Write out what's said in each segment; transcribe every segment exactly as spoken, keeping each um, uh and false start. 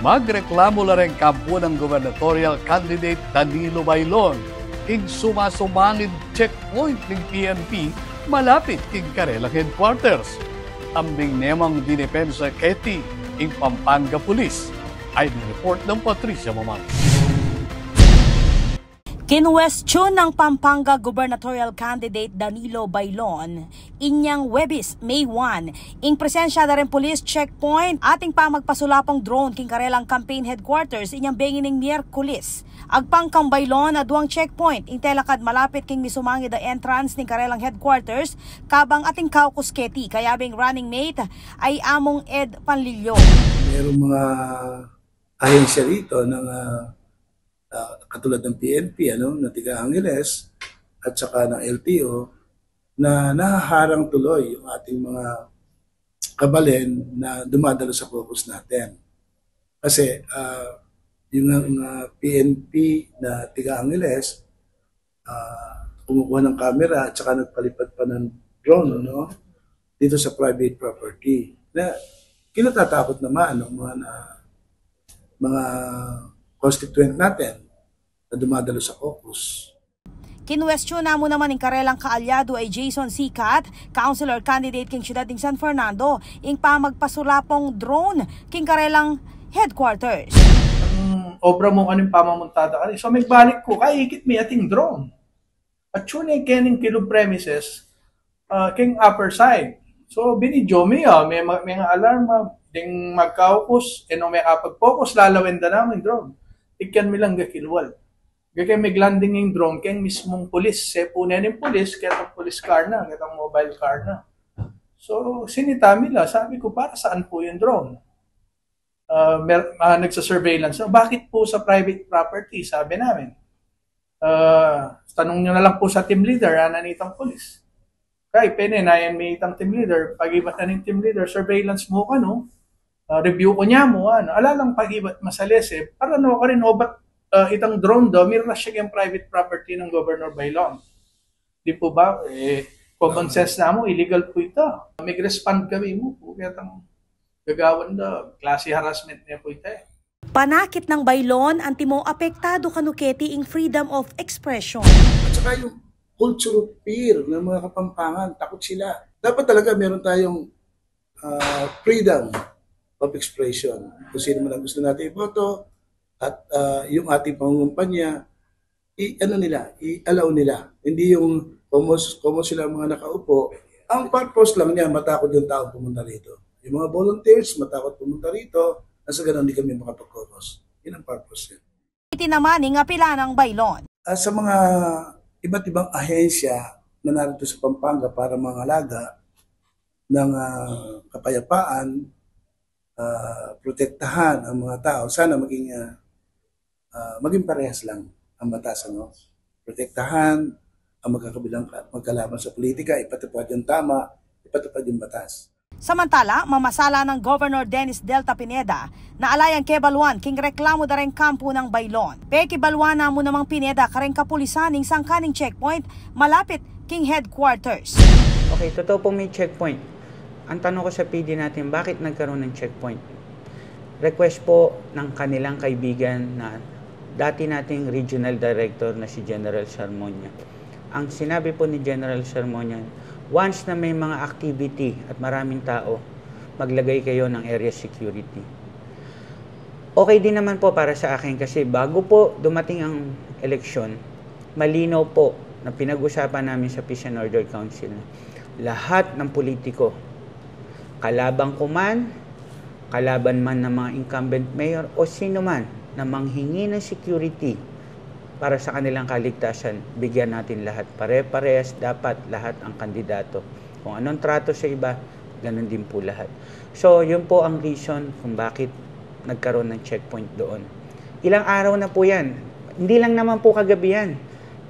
Magreklamu la ring kampu nang gubernatorial candidate Danilo Bailon king sumasumangid checkpoint ning P N P malapit king karelang headquarters. Ambing ne mang dinepensa keti ing Pampanga Police. Ay di report nang Patricia Mamang. Kinuwestiyon nang Pampanga gubernatorial candidate Danilo Bailon inyang Huwebes, May one, ing presensya da ring police checkpoint at ing pamagpasulapung drone king karelang campaign headquarters inyang bengi ning Miyerkules. Agpang kang Bailon, aduang checkpoint ing telakad malapit king misumangid a entrance ning karelang headquarters, kabang ating caucus keti, kayabe ing running mate ay Among Ed Panlilio. Merong mga ahensya rito ng, ah, ah, katulad ng P N P, ano, na tiga Angeles at saka ng L T O na nahaharang tuloy yung ating mga kabalen na dumadalo sa caucus natin. Kasi, ah, yung, ah, P N P na tiga Angeles, ah, kumukuha ng camera at saka nagpalipad pa ng drone, no? Dito sa private property. Na kinatatakot naman ng mga na, mga constituent natin na dumadalo sa caucus. Kinuwestiyon na mu naman ing karelang kaalyado ay Jason Sikat, councilor candidate king siyudad ning San Fernando, ing pamagpasulapung drone king karelang headquarters. Ang obra mu kaning pamamuntada kani. So, magbalik ku, kaikit mi ating drone. At tune in kening Kilub premises, ah, keng upper side. So, binidyo mi, ah, me, me nga alarm, ah, deng magkaukus, e no mekapag-focus, lalawen da namu ing drone. Ikyan mi lang ga kilwal. Gagay mig-landing ing drone keng mismung pulis. Sepu ne ning pulis, ketang police car na, ketang mobile car na. So, sinita mi la, sabi ku, "Para saan po yung drone?" Ah, mer-, ah, nagsa-surveillance na, "Bakit po sa private property?" sabi namin. Ah, "Tanong nyo na lang po sa team leader," ana nitang pulis. Kay pene, nayan mi itang team leader, pag-ibat na ning team leader, "Surveillance mu kanu, ah, review ku nya mu, ano, ala lang pag-ibat masalese, para no karin obat, ah, itang drone do, mirasya keng private property ng Governor Bailon." Di po ba? Eh, common sense namu, illegal po ita. Mig-respond kami mu po, ketang gagawan da, klase harassment ne po ita, eh. Panakit nang Bailon, antimo apektadu kanu keti ing freedom of expression. At saka yung culture of fear ng mga Kapampangan, takot sila. Dapat talaga meron tayong, ah, freedom of expression. Kung sino man ang gusto natin iboto, at, ah, yung ating pangungumpanya, i-, ano nila, i-allow nila. Hindi yung como, como sila mga nakaupo, ang purpose lang niya, matakot yung tao pumunta rito. Yung mga volunteers, matakot pumunta rito, nang sa ganun hindi kami makapag-caucus. Yun ang purpose niya. Iti naman ing apila nang Bailon. Ah, sa mga iba't ibang ahensya na narito sa Pampanga para mangalaga ng, ah, kapayapaan, ah, protektahan ang mga tao. Sana maging, ah, ah, maging parehas lang ang batas, ano? Protektahan ang magkakabilang ka-, magkalaban sa politika, ipatupad yung tama, ipatupad yung batas. Samantala, mamasala nang Governor Dennis Delta Pineda na ala yang kebaluan king reklamu da reng kampu nang Bailon. Pekibaluan na mu namang Pineda kareng kapulisan ing sangkaning checkpoint malapit king headquarters. Okay, totoo po may checkpoint. Ang tanong ko sa P D natin, bakit nagkaroon ng checkpoint? Request po ng kanilang kaibigan na dati nating regional director na si General Sarmonia. Ang sinabi po ni General Sarmonia, once na may mga activity at maraming tao, maglagay kayo ng area security. Okay din naman po para sa akin kasi bago po dumating ang eleksyon, malinaw po na pinag-usapan namin sa Peace and Order Council na lahat ng politiko, kalaban ko man, kalaban man ng mga incumbent mayor o sino man na manghingi ng security para sa kanilang kaligtasan, bigyan natin lahat. Pare-parehas dapat lahat ang kandidato. Kung anong trato sa iba, ganun din po lahat. So, yun po ang reason kung bakit nagkaroon ng checkpoint doon. Ilang araw na po yan. Hindi lang naman po kagabi yan.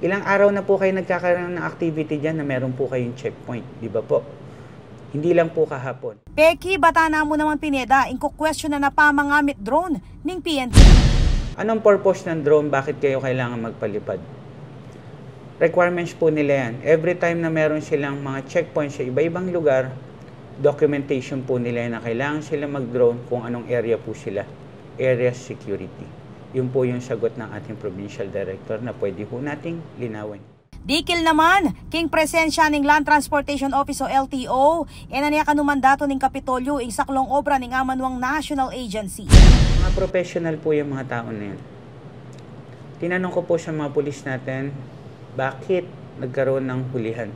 Ilang araw na po kayo nagkakaroon ng activity dyan na meron po kayong checkpoint. Di ba po? Hindi lang po kahapon. Pekibatan na mu naman Pineda ing kukwestiyonan a pamangamit drone ning P N P. Anong purpose ng drone? Bakit kayo kailangan magpalipad? Requirements po nila yan. Every time na meron silang mga checkpoint sa iba-ibang lugar, documentation po nila yan na kailangan sila mag-drone kung anong area po sila. area security. Yun po yung sagot ng ating provincial director na pwede ho nating linawin. Dikil naman king presensya ning Land Transportation Office o L T O, e na niya kanu mandatu ning Kapitolyo ing saklung obra ning amanuang national agency. Mga professional po yung mga tao na yun. Tinanong ko po sa mga pulis natin, bakit nagkaroon ng hulihan?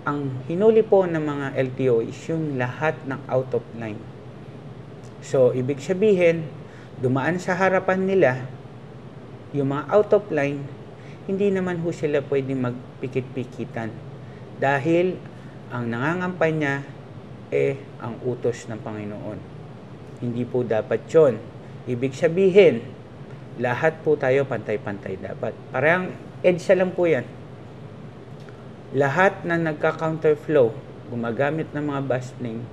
Ang hinuli po ng mga L T O is yung lahat ng out of line. So, ibig sabihin, dumaan sa harapan nila yung mga out of line, hindi naman ho sila pwedeng magpikit-pikitan. Dahil ang nangangampanya, eh, ang utos ng Panginoon. Hindi po dapat yon. Ibig sabihin, lahat po tayo pantay-pantay dapat. Parang EDSA lang po yan. Lahat na nagka-counterflow, gumagamit ng mga bus lane,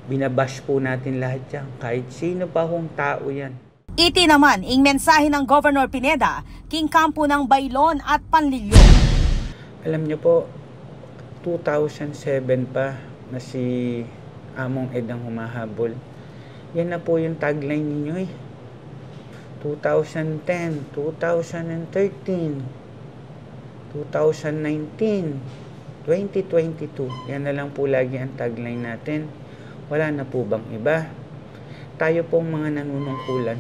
binabash po natin lahat yan. Kahit sino pa hong tao yan. Iti naman ing mensahe ng Governor Pineda king kampo ng Bailon at Panlilio. Alam niyo po, two thousand seven pa na si Among Ed ang humahabol. Yan na po yung tagline ninyo eh. Two thousand ten, two thousand thirteen, two thousand nineteen, twenty twenty-two. Yan na lang po lagi ang tagline natin. Wala na po bang iba? Tayo pong mga nanunungkulan,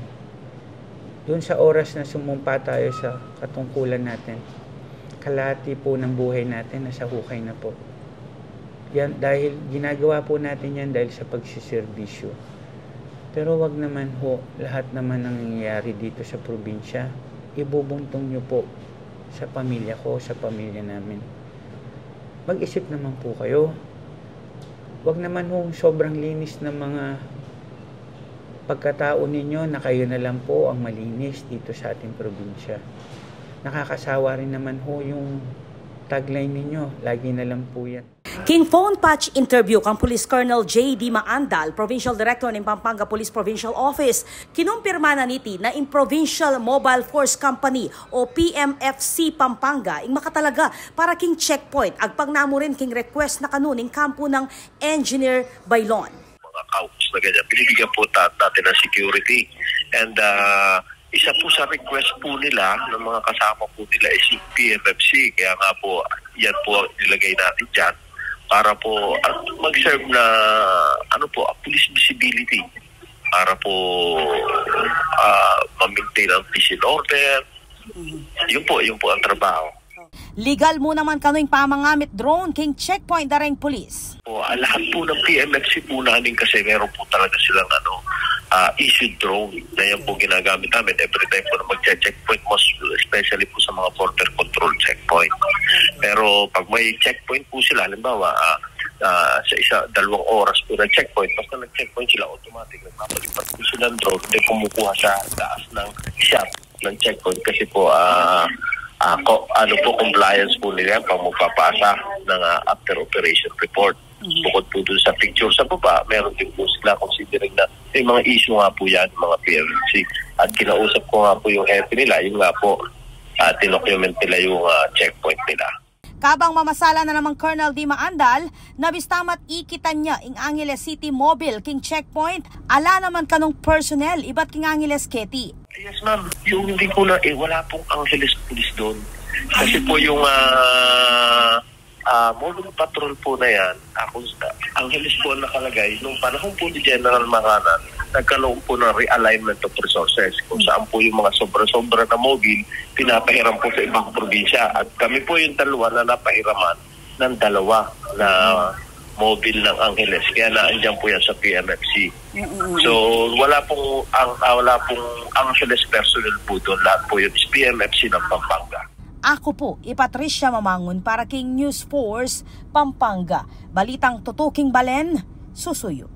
dun sa oras na sumumpa tayo sa katungkulan natin, kalahati po ng buhay natin nasa hukay na po. Yan, dahil ginagawa po natin yan dahil sa pagsiservisyo. Pero wag naman ho, lahat naman ng nangyayari dito sa probinsya, ibubuntong nyo po sa pamilya ko, sa pamilya namin. Mag-isip naman po kayo. Wag naman ho sobrang linis ng mga pagkatao ninyo na kayo na lang po ang malinis dito sa ating probinsya. Nakakasawa rin naman ho yung tagline ninyo, lagi na lang po yan. King phone patch interview kang Police Colonel J D Maandal, Provincial Director ning Pampanga Police Provincial Office, kinumpirma na niti na ing Provincial Mobile Force Company o P M F C Pampanga ing makatalaga para king checkpoint, agpang na mu rin king request na kanu ning kampo ng Engineer Bailon. Mga counts na ganyan, binibigyan po ta-, natin ng security. And ah, isa po sa request po nila, ng mga kasama po nila, is yung P M F C. Kaya nga po, yan po ang nilagay natin dyan para po at mag-serve na, ano po, a police visibility para po ah, ma-maintain ang peace and order. Yun po, yun po ang trabaho. Legal mu naman kanu ing pamangamit drone king checkpoint da reng pulis. Po, ah, lahat po ng P M F C po namin kasi meron po talaga silang, ano, ah, issued drone na yan po ginagamit namin every time po na mag-checkpoint, most especially po sa mga border control checkpoint. Pero pag may checkpoint po sila, halimbawa, ah, ah, sa isa, dalawang oras po na checkpoint, basta nag-checkpoint sila, automatic, nagpapalipat po silang drone, then kumukuha sa taas ng shop ng checkpoint kasi po, ah, ah, ko-, ano po, compliance po nila yan pag magpapasa ng ah, after operation report. Bukod po dun sa picture sa baba, meron din po sila considering na may mga issue nga po yan, mga P M C. At kinausap ko nga po yung hepe nila, yun nga po, ah, tinocument nila yung ah, checkpoint nila. Kabang mamasala na namang Colonel D. Maandal, nabista ma't ikitan ya ing Angeles City Mobile king checkpoint, ala naman kanung personnel ibat king Angeles, Keti. Yes, ma'am. Yung hindi ko na, eh, wala pong Angeles Police doon. Kasi po yung ah, ah, mobile patrol po na yan, ako, Angeles po ang nakalagay. Nung panahon po ni General Maranan, nagkaroon po ng realignment of resources kung saan po yung mga sobra-sobra na mobile pinapahiram po sa ibang probinsya. At kami po yung dalawa na napahiraman ng dalawa na mobile ng Angeles. Kaya naandyan po yan sa P M F C. So, wala pong, ang, ah, wala pong Angeles personnel po doon. Lahat po yun is P M F C ng Pampanga. Ako po i Patricia Mamangun para king News Force Pampanga. Balitang tutuking balen, susuyu.